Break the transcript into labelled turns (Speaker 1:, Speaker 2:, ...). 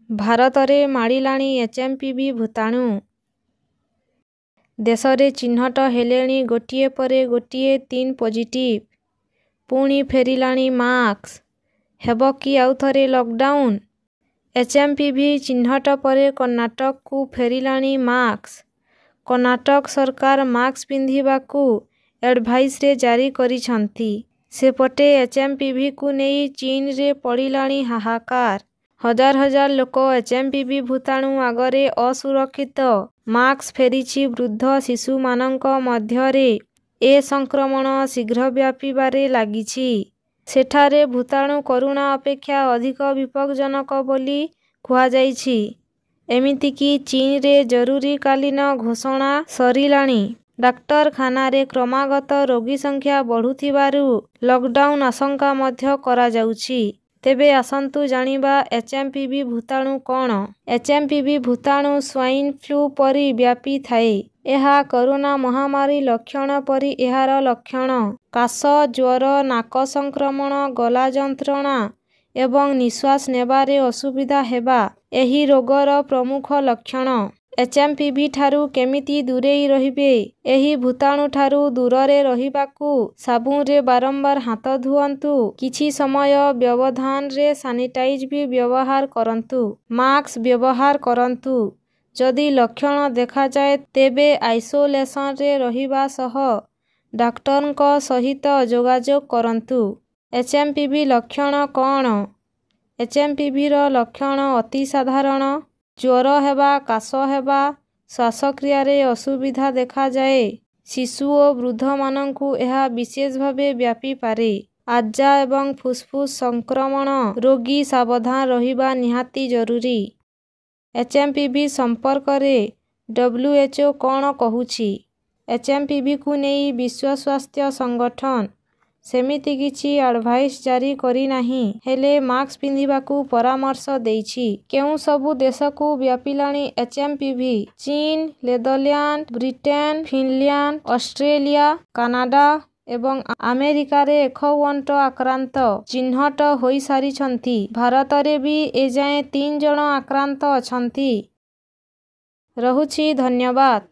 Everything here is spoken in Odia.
Speaker 1: ଭାରତରେ ମାଡ଼ିଲାଣି ଏଚଏମପିଭି ଭୂତାଣୁ। ଦେଶରେ ଚିହ୍ନଟ ହେଲେଣି ଗୋଟିଏ ପରେ ଗୋଟିଏ ତିନି ପଜିଟିଭ୍। ପୁଣି ଫେରିଲାଣି ମାସ୍କ, ହେବ କି ଆଉଥରେ ଲକଡାଉନ୍? ଏଚଏମପିଭି ଚିହ୍ନଟ ପରେ କର୍ଣ୍ଣାଟକକୁ ଫେରିଲାଣି ମାସ୍କ। କର୍ଣ୍ଣାଟକ ସରକାର ମାସ୍କ ପିନ୍ଧିବାକୁ ଆଡଭାଇଜରି ଜାରି କରିଛନ୍ତି। ସେପଟେ ଏଚଏମପିଭିକୁ ନେଇ ଚୀନରେ ପଡ଼ିଲାଣି ହାହାକାର। ହଜାର ହଜାର ଲୋକ ଏଚଏମପିଭି ଭୂତାଣୁ ଆଗରେ ଅସୁରକ୍ଷିତ। ମାସ୍କ ଫେରିଛି ବୃଦ୍ଧ, ଶିଶୁମାନଙ୍କ ମଧ୍ୟରେ ଏ ସଂକ୍ରମଣ ଶୀଘ୍ର ବ୍ୟାପିବାରେ ଲାଗିଛି। ସେଠାରେ ଭୂତାଣୁ କରୋନା ଅପେକ୍ଷା ଅଧିକ ବିପଜ୍ଜନକ ବୋଲି କୁହାଯାଉଛି। ଏମିତିକି ଚୀନରେ ଜରୁରୀକାଳୀନ ଘୋଷଣା ସରିଲାଣି। ଡାକ୍ତରଖାନାରେ କ୍ରମାଗତ ରୋଗୀ ସଂଖ୍ୟା ବଢ଼ୁଥିବାରୁ ଲକଡାଉନ୍ ଆଶଙ୍କା ମଧ୍ୟ କରାଯାଉଛି। ତେବେ ଆସନ୍ତୁ ଜାଣିବା ଏଚଏମପିଭି ଭୂତାଣୁ କଣ? ଏଚଏମପିଭି ଭୂତାଣୁ ସ୍ୱାଇନ ଫ୍ଲୁ ପରି ବ୍ୟାପିଥାଏ। ଏହା କରୋନା ମହାମାରୀ ଲକ୍ଷଣ ପରି ଏହାର ଲକ୍ଷଣ। କାଶ, ଜ୍ୱର, ନାକ ସଂକ୍ରମଣ, ଗଳା ଯନ୍ତ୍ରଣା ଏବଂ ନିଶ୍ୱାସ ନେବାରେ ଅସୁବିଧା ହେବା ଏହି ରୋଗର ପ୍ରମୁଖ ଲକ୍ଷଣ। ଏଚଏମପିଭି ଠାରୁ କେମିତି ଦୂରେଇ ରହିବେ? ଏହି ଭୂତାଣୁଠାରୁ ଦୂରରେ ରହିବାକୁ ସାବୁନରେ ବାରମ୍ବାର ହାତ ଧୁଅନ୍ତୁ। କିଛି ସମୟ ବ୍ୟବଧାନରେ ସାନିଟାଇଜର ବି ବ୍ୟବହାର କରନ୍ତୁ। ମାସ୍କ ବ୍ୟବହାର କରନ୍ତୁ। ଯଦି ଲକ୍ଷଣ ଦେଖାଯାଏ ତେବେ ଆଇସୋଲେସନରେ ରହିବା ସହ ଡାକ୍ତରଙ୍କ ସହିତ ଯୋଗାଯୋଗ କରନ୍ତୁ। ଏଚଏମପିଭି ଲକ୍ଷଣ କଣ? ଏଚଏମପିଭିର ଲକ୍ଷଣ ଅତି ସାଧାରଣ। ଜ୍ୱର ହେବା, କାଶ ହେବା, ଶ୍ୱାସକ୍ରିୟାରେ ଅସୁବିଧା ଦେଖାଯାଏ। ଶିଶୁ ଓ ବୃଦ୍ଧମାନଙ୍କୁ ଏହା ବିଶେଷ ଭାବେ ବ୍ୟାପିପାରେ। ଆଜ୍ଜା ଏବଂ ଫୁସଫୁସ ସଂକ୍ରମଣ ରୋଗୀ ସାବଧାନ ରହିବା ନିହାତି ଜରୁରୀ। ଏଚଏମପିଭି ସମ୍ପର୍କରେ WHO କଣ କହୁଛି? ଏଚଏମପିଭିକୁ ନେଇ ବିଶ୍ୱ ସ୍ୱାସ୍ଥ୍ୟ ସଂଗଠନ ସେମିତି କିଛି ଆଡଭାଇଜରି ଜାରି କରିନାହିଁ, ହେଲେ ମାସ୍କ ପିନ୍ଧିବାକୁ ପରାମର୍ଶ ଦେଇଛି। କେଉଁ ସବୁ ଦେଶକୁ ବ୍ୟାପିଲାଣି ଏଚଏମପିଭି? ଚୀନ, Netherland, Britain, Finland, Australia, Canada ଏବଂ ଆମେରିକାରେ 51 ଆକ୍ରାନ୍ତ ଚିହ୍ନଟ ହୋଇସାରିଛନ୍ତି। ଭାରତରେ ବି ଏଯାଏ 3 ଜଣ ଆକ୍ରାନ୍ତ ଅଛନ୍ତି। ରହୁଛି, ଧନ୍ୟବାଦ।